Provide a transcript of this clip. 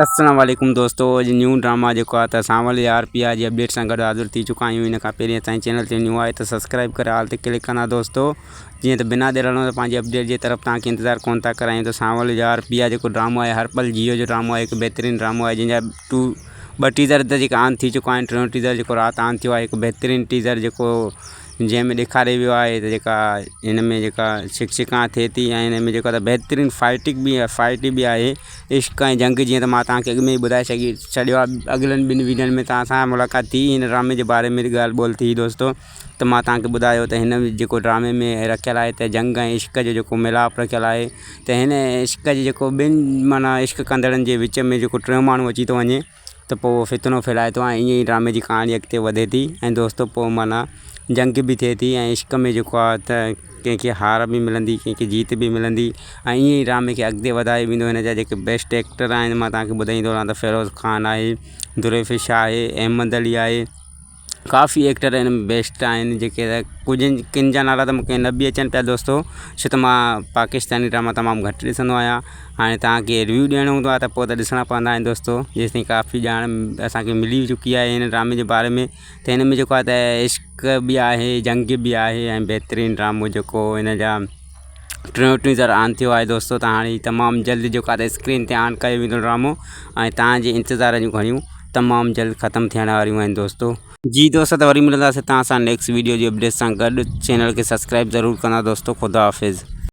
السلام عليڪم دوستو اڄ نيو ڊراما جيڪو آهي ته سانول يار پيا جي اپڊيٽ سان گڏ حاضر ٿي چڪا آهيون ان کان پهرين اسان جي چينل تي نيو آهي ته سبسڪرائب ڪري آل تي ڪلڪ ڪندا دوستو جيئن ته بنا دير هلون ته پنهنجي اپڊيٽ جي طرف توهان کي انتظار ڪون ٿا ڪرايون ته سانول يار پيا جيڪو ڊرامو آهي هر پل جيو جو ڊرامو آهي هڪ بهترين ڊرامو آهي جنهن جا ٽو ٻه ٽيزر ته جيڪا آن ٿي چڪا آهن ٽيون ٽيزر جيڪو رات آن ٿيو آهي هڪ بهترين ٽيزر جيڪو جنهن ۾ ڏيکاري ويو آهي ته جيڪا هن ۾ جيڪا شڪشڪا ٿئي ٿي ۽ هن ۾ جيڪا ته بهترين فائٽنگ به فائٽ به آهي عشق ۽ جنگ جيئن ته مان توهان کي اڳ ۾ ئي ٻڌائي سگهي ڇڏيو آهي اڳلن ٻن ويڊيون ۾ توهان سان ملاقات ٿي هن ڊرامي جي باري ۾ ڳالهه ٻولهه ٿي دوستو ته مان توهان کي ٻڌايو ته هن جيڪو ڊرامي ۾ رکيل آهي ته جنگ ۽ عشق جو جيڪو ملاپ رکيل آهي ته هن عشق جي جيڪو ٻن معنيٰ عشق ڪندڙن جي وچ ۾ جيڪو ٽيون ماڻهو اچي ٿو وڃي ته پوء اهو فتنو ڦهلائي ٿو ۽ ائين ئي ڊرامي جي ڪهاڻي اڳتي وڌي ٿي ۽ دوستو پوء معنيٰ جنگ به ٿئي ٿي ۽ عشق ۾ جيڪو آهي ته ڪنهن کي هار به ملندي ڪنهن کي جيت به ملندي ۽ ائين ئي ڊرامي کي اڳتي وڌايو ويندو هن جا جيڪي بيسٽ ايڪٽر آهن مان توهان کي ٻڌائيندو رهان ته فيروز خان آهي دريفش آهي احمد علي آهي ڪافي ايڪٽر هن ۾ بيسٽ آهن جيڪي ڪجهه ڪن جا نالا ته مونکي نه به اچن پيا دوستو ڇو ته مان پاڪستاني ڊراما تمام گهٽ ڏسندو آهيان هاڻي توهان کي ريويو ڏيڻو هوندو آهي ته پوء ته ڏسڻا پوندا آهن دوستو جيستائين ڪافي ڄاڻ اسانکي ملي چڪي آهي هن ڊرامي جي باري ۾ ته هن ۾ جيڪو آهي ته عشق به آهي جنگ به آهي ۽ بهترين ڊرامو جيڪو هن جا ٽيون ٽيزر آن ٿيو آهي دوستو ته هاڻي تمام جلد جيڪو آهي ته اسڪرين تي آن ڪيو ويندو ڊرامو ۽ توهان جي انتظار جون گهڙيون تمام جلد ختم ٿيڻ واريون آهن دوستو. جي دوستو ته وري ملنداسين توهان سان نيڪسٽ ويڊيو جي اپڊيٽ سان گڏ چينل کي سبسڪرائب ضرور ڪندا دوستو خدا حافظ.